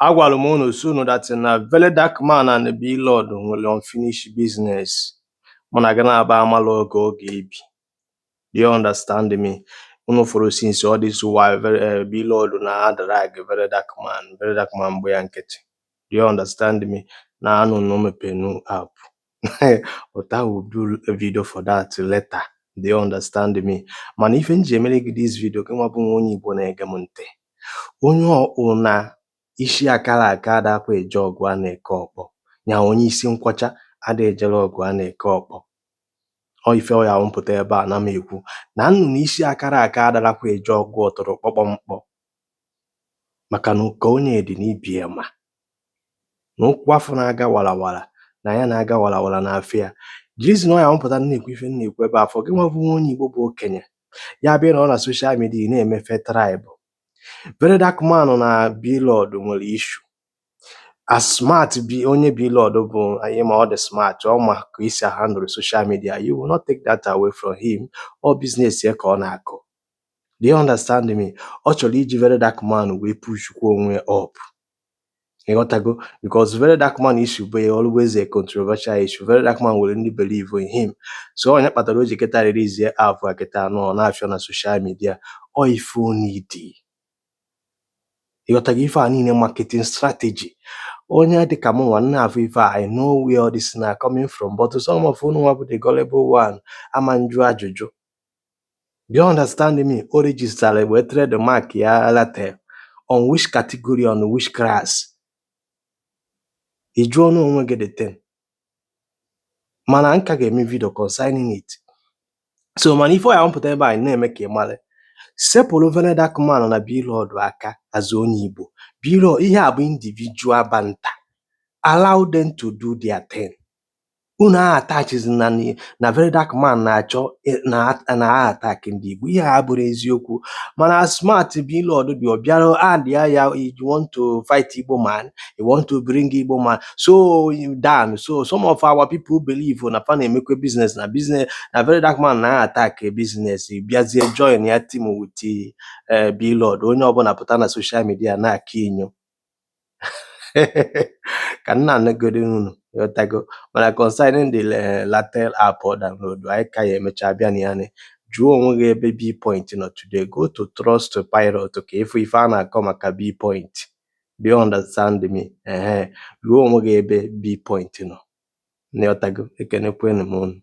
Agwara m unu sị unu that na Very Dark Man and Blord nwere unfinished business. Mụ na gị na-aba amala oge ọ ga-ebi. Do you understand me? Unu fụrụ since all this while very Blord na drag Very Dark Man, Very Dark Man bụ ya nkịtị. Do you understand me? Na anụ na o mepere new app. But I will do a video for that later. Do you understand me? Mana ife m ji emere gị this video, gị nwa bụ nwa onye Igbo na-ege m ntị. Onye ọkpụ na isi akara aka adakwa eje ọgụ a na-eke ọkpọ. Nya onye isi nkwọcha ada ejere ọgụ a na-eke ọkpọ. Ọ ife ọ ya mpụta ebe a na m ekwu na nnụnụ isi akara aka adarakwa eje ọgụ ọtụrụ kpọkpọmkpọ, maka na ụka onye dị n'ibie ma na ụkwụ afọ na-aga warawara na ya na-aga warawara n'afọ ya. Jirizi na ọ ya mpụta na-ekwu ife m na-ekwu ebe afọ gị nwa bụ nwa onye Igbo bụ okenye ya bịa nọ na social media na-emefe tribe. Very Dark Man na Blord nwere issue. As smart bi onye Blord bụ anyị ma ọ dị smart, ọ ma ka esi handle social media. You will not take that away from him. Ọ business ya ka ọ na-akụ. Do you understand me? Ọ chọrọ iji Very Dark Man wee pushkwa onwe up. Ịghọtago? Because Very Dark Man issue bụ always a controversial issue. Very Dark Man nwere ndị believe in him. So onye kpatara o ji kịta release app a kịta anọ ọ na-afịọ na social media. Ọ ife o need. Ịghọtago? Ife a niile marketing strategy. Onye dịka mụ nwa nna afụ ife a, I know where all this na coming from, but some of unu nwa bụ the gullible one ama njụ ajụjụ. Do you understand me? O register wee trademark ya Ratel on which category, on which class? Ị jụọ n'onwe gị the thing. Mana nka ga-eme video concerning it. So mana ife ọ ya mpụta ebe a na-eme ka ị mara sepụrụ Very Dark Man na Blord aka. As onye Igbo, Blord, ihe a bụ individual banter. Allow them to do their thing. Unu attach na Very Dark Man na-achọ na attack ndị Igbo. Ihe a abụrụ eziokwu. Mana smart Blord dị, ọ bịara add ya ya you want to fight Igbo man, you want to bring Igbo man so you down. So some of our people believe na fa na-emekwe business na business na Very Dark Man na attack business, bịazie join ya team with Blord. Onye ọbụla pụta na social media na-akọ inyo ka nna anagodi unu. Ghọtago? Mana concerning the Ratel app ọ download, anyị ka ya emecha bịa na ya ni. Jụọ onwe gị ebe Billpoint nọ today. Go to Trust Pilot ka ịfụ ife a na-akọ maka Billpoint. Do you understand me? Ehe, jụọ onwe gị ebe Billpoint nọ. Nghọtago? Ekenekwenu m unu.